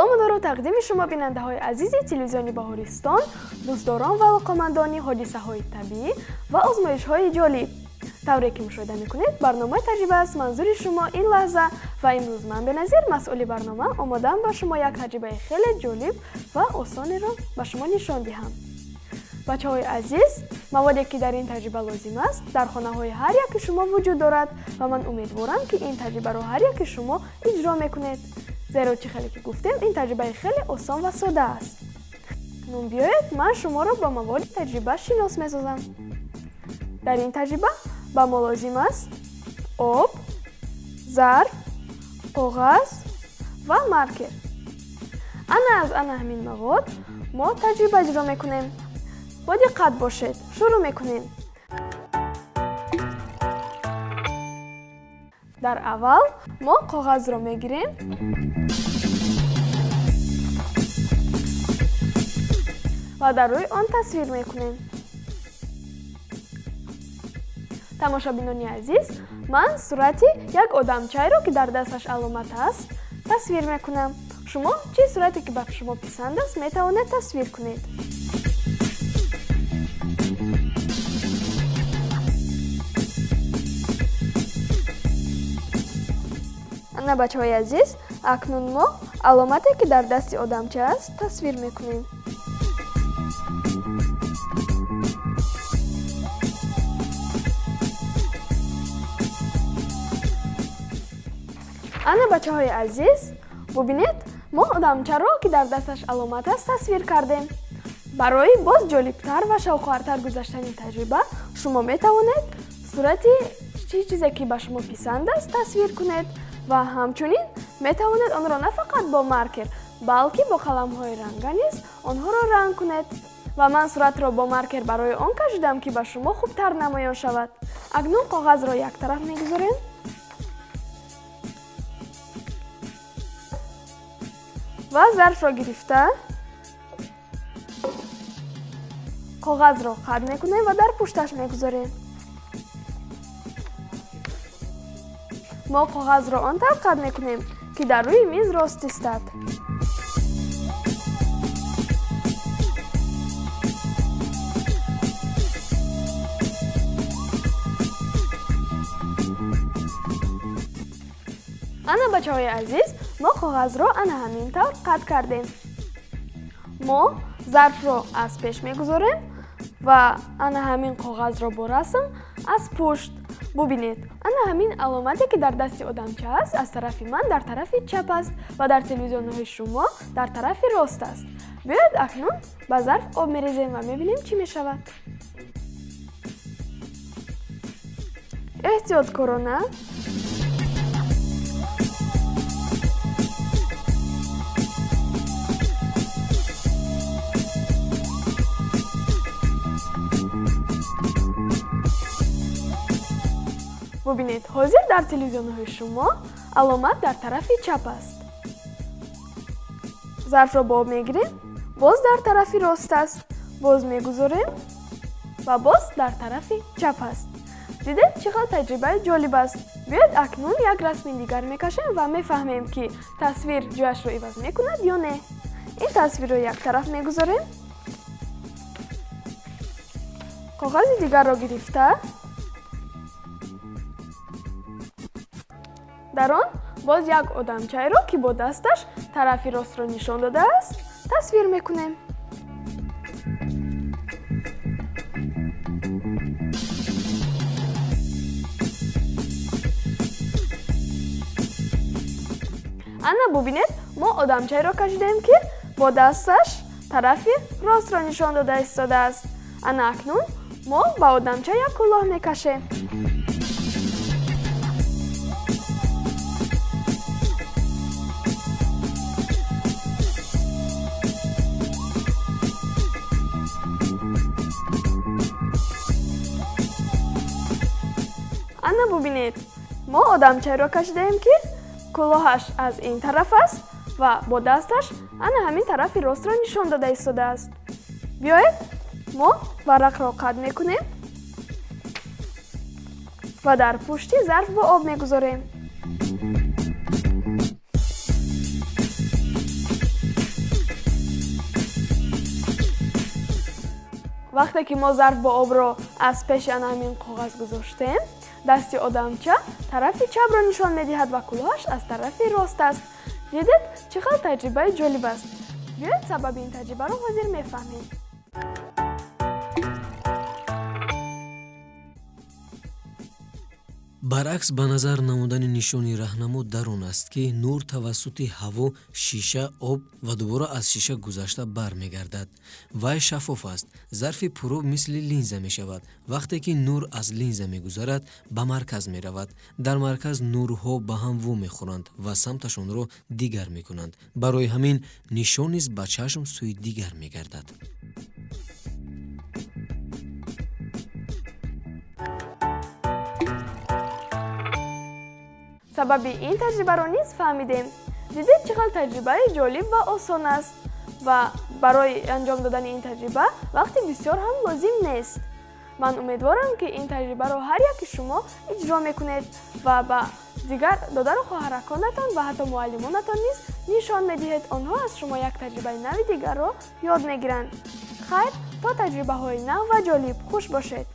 Салому дору тақдими шумо бинандаҳои азизи телевизиони Баҳористон, дӯстдорон ва алоқамандони ҳодисаҳои табиӣ ва озмоишҳои ҷолиб. Тавре ки мушоҳида мекунед, барномаи таҷриба аст манзури шумо ин лаҳза ва имрӯз ман Беназир, масъули барнома, омодаам ба шумо як таҷрибаи хеле ҷолиб ва осонеро ба шумо нишон диҳам. Бачаҳои азиз, маводе ки дар ин таҷриба лозим аст, дар хонаҳои ҳар яки шумо вуҷуд дорад ва ман умедворам, ки ин таҷрибаро ҳар яки шумо иҷро мекунед. Зеро чӣ хеле ки гуфтем, ин таҷрибаи хеле осон ва сода аст. Нун биёед, ман шуморо ба маводи таҷриба шинос месозам. Дар ин таҷриба ба мо лозим аст об, зарф, коғаз ва маркер. Ана аз ана ҳамин мавод мо таҷриба иҷро мекунем. Бо диққат бошед, шурӯъ мекунем. Дар аввал мо коғазро мегирем ва дар рӯи он тасвир мекунем. Тамошобинони азиз, ман сурати як одамчайро, ки дар дасташ аломат аст, тасвир мекунам. Шумо чӣ сурате ки ба шумо писанд аст, метавонед тасвир кунед. Ана бачаҳои азиз, акнун мо аломате ки дар дасти одамча аст, тасвир мекунем. Ана бачаҳои азиз, бубинед, мо одамчаро, ки дар дасташ аломат аст, тасвир кардем. Барои боз ҷолибтар ва шавқовартар гузаштани таҷриба, шумо метавонед сурати чӣ чизе ки ба шумо писанд аст, тасвир кунед ва ҳамчунин метавонед онро на фақат бо маркер, балки бо қаламҳои ранга низ онҳоро ранг кунед. Ва ман суратро бо маркер барои он кашидам, ки ба шумо хубтар намоён шавад. Акнун коғазро як тараф мегузорем ва зарфро гирифта коғазро қат мекунем ва дар пушташ мегузорем. Мо коғазро он тавр қат мекунем, ки дар рӯи миз рост истад. Ана бачаҳои азиз, мо коғазро ана ҳамин тавр қат кардем. Мо зарфро аз пеш мегузорем ва ана ҳамин коғазро бо расм аз пушт. Бубинед, ана ҳамин аломате ки дар дасти одамча аст, аз тарафи ман дар тарафи чап аст ва дар телевизионҳои шумо дар тарафи рост аст. Биёед акнун ба зарф об мерезем ва мебинем, чӣ мешавад. Эҳтиёткорона бубинед, ҳозир дар телевизионҳои шумо аломат дар тарафи чап аст. Зарфро бо об мегирем, боз дар тарафи рост аст, боз мегузорем ва боз дар тарафи чап аст. Дидед, чӣ хел таҷрибаи ҷолиб аст. Биёед акнун як расми дигар мекашем ва мефаҳмем, ки тасвир ҷояшро иваз мекунад ё не. Ин тасвирро як тараф мегузорем, коғази дигарро гирифта дар он боз як одамчайро, ки бо дасташ тарафи ростро нишон додааст, тасвир мекунем. Ана бубинед, мо одамчайро кашидем, ки бо дасташ тарафи ростро нишон дода истодааст. Ана акнун мо ба одамча як кӯлоҳ мекашем. Ана бубинед, мо одамчайро кашидаем, ки кӯлоҳаш аз ин тараф аст ва бо дасташ ана ҳамин тарафи ростро нишон дода истодааст. Биёед, мо варақро қат мекунем ва дар пушти зарф бо об мегузорем. Вақте ки мо зарф бо обро аз пеши ана ҳамин коғаз гузоштем, дасти одамча тарафи чапро нишон медиҳад ва кулоҳаш аз тарафи рост аст. Дидед, чӣ хел таҷрибаи ҷолиб аст? Биёед, сабаби ин таҷрибаро ҳозир мефаҳмем. Баръакс ба назар намудани нишони раҳнамо дар он аст, ки нур тавассути ҳаво, шиша, об ва дубора аз шиша гузашта бармегардад. Вай шаффоф аст. Зарфи пуроб мисли линза мешавад. Вақте ки нур аз линза мегузарад, ба марказ меравад. Дар марказ нурҳо ба ҳам вомехӯранд ва самташонро дигар мекунанд. Барои ҳамин нишон низ ба чашм сӯи дигар мегардад. Сабаби ин таҷрибаро низ фаҳмидем. Дидед, чӣ хел таҷрибаи ҷолиб ва осон аст ва барои анҷом додани ин таҷриба вақти бисёр ҳам лозим нест. Ман умедворам, ки ин таҷрибаро ҳар яки шумо иҷро мекунед ва ба дигар додару хоҳараконатон ва ҳатто муаллимонатон низ нишон медиҳед. Онҳо аз шумо як таҷрибаи нави дигарро ёд мегиранд. Хайр, то таҷрибаҳои нав ва ҷолиб, хуш бошед.